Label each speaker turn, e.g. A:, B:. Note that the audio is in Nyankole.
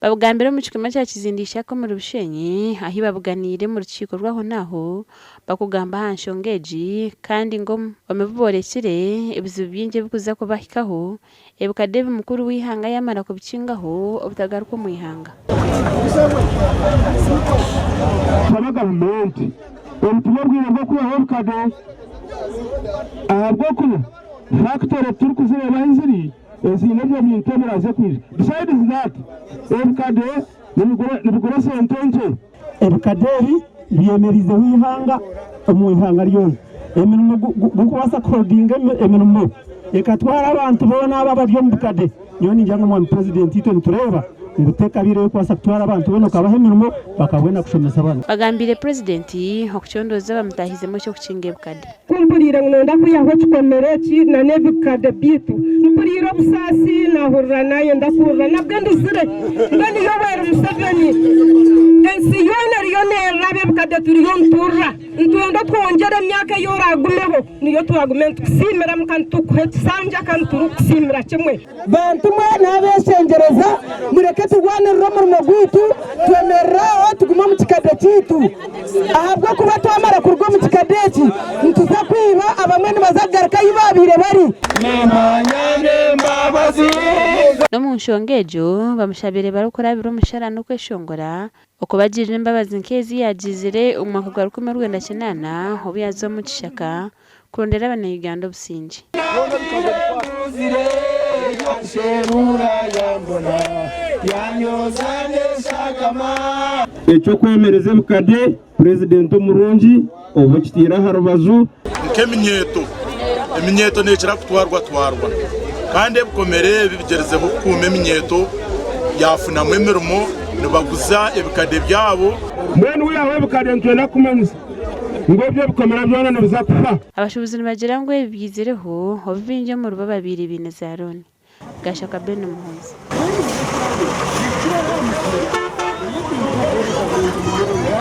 A: Babugambire omu kikoma kya Kizindi Ishaka omuri Bushenyi ahi babuganiire omu rukiiko rw'ahonaaho bakugamba aha nshonga egi kandi ngu omu bi boorekire ebizibu bingi ebirikuza kubahikaho ebikade ebi mukuru w'eihanga yaamara kubikingaho obutagaruka omu ihanga.
B: Shaba gavumenti obu turi obwire bw'okwihaho ebikade ahabw'okuba fakitore titurikuzireeba ahu ziri eziine ebyo bintu ebiraaze kwija. Besides that, ebikade nibigura esente nkye.
C: Ebikade ebi byemereizeho eihanga omu ihanga ryona. Emirimo gurikubaasa kuholdinga emirimo ekatwara abantu boona abo abari omu bikade. Nyowe ningira ngu Mwami Purezidenti itwe nitureeba ngu tekabaire ey'okubaasa kutwara abantu boona okabaha emirimo bakabwena kushomesa abaana.
A: Bagambiire Purezidenti okucondooza bamutaahizemu eky'okukinga ebikade.
D: Ku mpuriire ngu nonda kwihaho ekikomera eki na n'ebikade byaitu, mpuriire obusaasi naahurira naayenda kurira nabwo ndizire. Mbwenu Yoweri Museveni, ensi yoona eriyo neerira ab'ebikade turiyo niturira. Nitwenda otwongyere emyaka ei oraagumeho niyo turagume nitukusiimiramu kandi tukuha ekisanja kandi turikukusiimira kimwe.
E: Bantu mwe nabeshengyereza mureke turwanirire omurimo gwaitu twemerere aho tugume omu kikade kyaitu ahabw'okuba twamara kuruga omu kikade eki nituza kwiba abamwe nibaza kugaruka ahu baabaire bari.
A: N'omu nshonga egyo, bamushabire barikurabira omu shara n'okweshongora okubagirira embabazi nk'ezi yaagizire omu mwaka gwa 1980 obu yaaza omu kishaka kurondera abanya-Uganda obusingye.
B: Eky'okwemereza ebikade, Purezidenti omurungi obu okitaire aha rubaju.
F: Nk'eminyeeto, eminyeeto neekira kutwarwatwarwa kandi ebikomera ebi bigyerizeho kukuuma eminyeeto yaafunamu emirimo nibaguza ebikade byabo.
B: Mbwenu wihaho ebikade nitwenda kukumanyisa ngu ebyo ebikomera byona nibiza kufa.
A: Abashuubuzi nibagira ngu ebi byizireho obu baingi omuribo babaire baine za looni. Gashaka Ben Muhoozi.